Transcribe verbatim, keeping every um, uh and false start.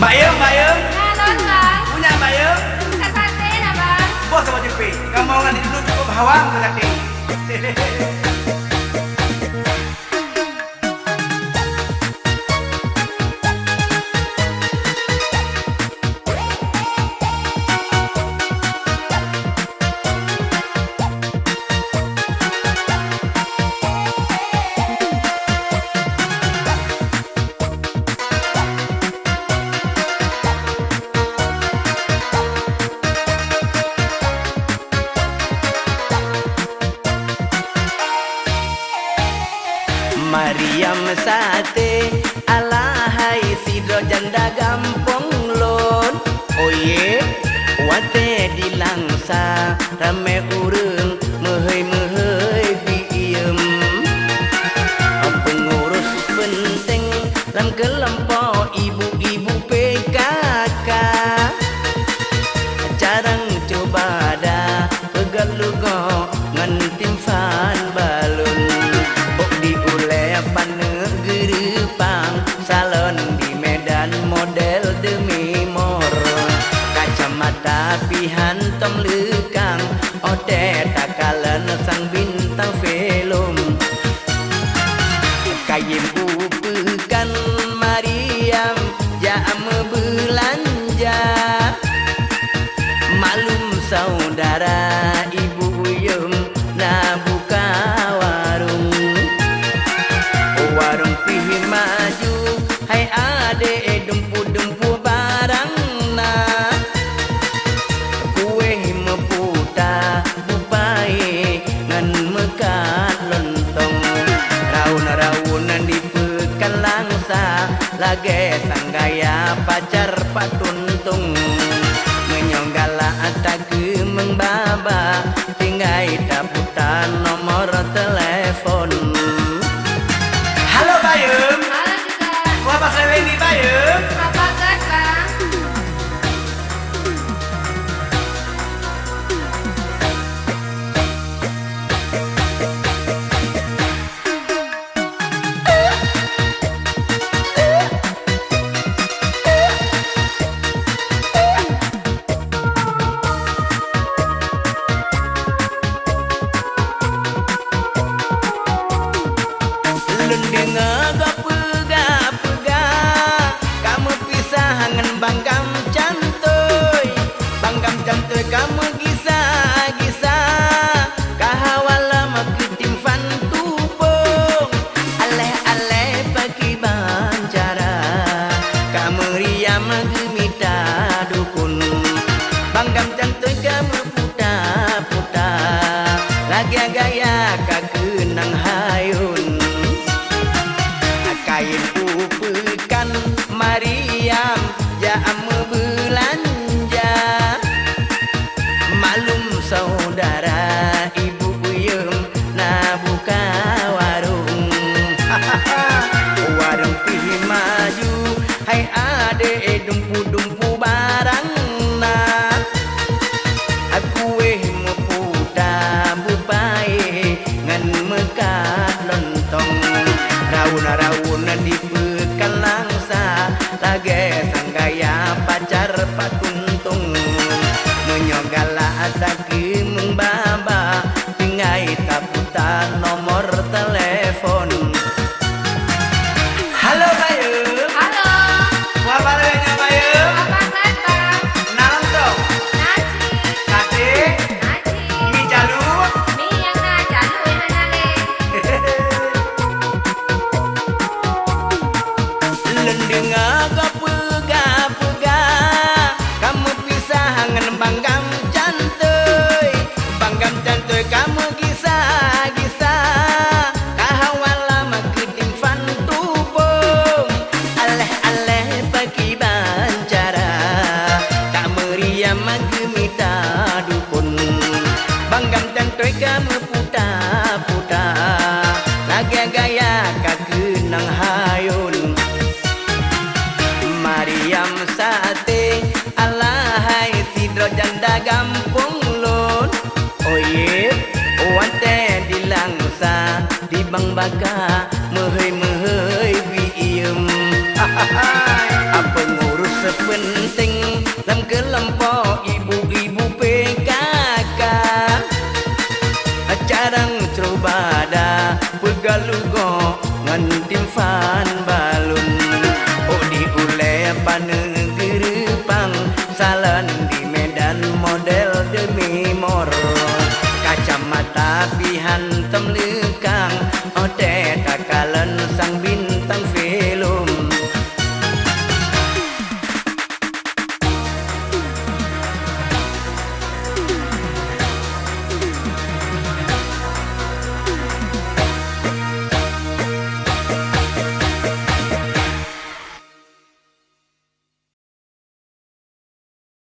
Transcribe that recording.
Bayeuem, Bayeuem. Halo, Bang. Punya Bayeuem. Ka saté na, Bang. Boh sama jupi. Kamu ngan dulu cukup hawang ke saté. Mariam saté, alahai sidroe janda gampông lôn. Oye, watée di Langsa, ramé ureuëng meuhôi-meuhôi bi iem. Peungurus peunteng lam keulompok ibu-ibu P K K. Carang cuba da peugah lugoe ngon timphan balon. Bok di ulée paneuk geureupang, salon di Medan model demi mor. Kacamata pih hantom leukang, óh tée takalon sang bintang film. Kayém u peukan Mariam jak meubeulanja. Maklum saudara ibu uyum na buka warong. Warong pih maju, hai adék, dumpu-dumpu barang na. Kueh meuputa, bupae ngon meukat lontong. Raun-raun di peukan Langsa, lagée sang gaya pacar pat tuntong. Meunyoe galak takeumeung baba, tinggai taputa nomor telepon. Halo, Bayeuem. Halo juga. Wah, Bang Lewi ni, Bayeuem. Apa kabar, Bang? Lôn deungoe gob peugah-peugah, ka meupisah ngon Bang Gam Cantoi. Bang Gam Cantoi ka meugisa-gisa, ka hawa lom keu timphan tupông. Aléh-aléh pakriban cara, ka meuriam geumita dukon. Bang Gam Cantoi ka meuputa-puta, lagée gaya ka keunong hayun. Kayém u peukan Mariam jak meubeulanja. Maklum saudara ibu uyum na buka warong. Warong pih maju, hai adék, dumpu-dumpu barang na. Kueh meuputa, bupae ngon meukat lontong. Raun-raun di peukan Langsa, lagée sang gaya pacar pat tuntong. Meunyoe galak takeumeung baba, tinggai taputa nomor telepon. Halo, Bayu. Halo. Wah, barangnya, Bayu. Apa kabar? Na lontong? Na cit. Saté? Na cit. Mi jalu? Mi nyang na jalu nyang hana lé. Lôn deungoe geupeugah-peugah, ka meupisah ngon Bang Gam Cantoi. Bang Gam Cantoi ka meugisa-gisa, ka hawa lama keu timphan tupông. Aléh-aléh pakriban cara, ka meuriam geumita dukon. Bang Gam Cantoi ka meuputa-puta, lagée gaya ka keunong hayun. Mariam Saté, alahai sidroe janda gampông lôn. Oye, watée di Langsa, di Bang Baka, meuhôi-meuhôi bi iem. Hai, apa ngurus Keulompok ibu-ibu P K K, carang cubada, peugah lugok ngon timphan balon. Ôk di ulée paneuk geureupang, salon di Medan model demi moro. Kacamata pih han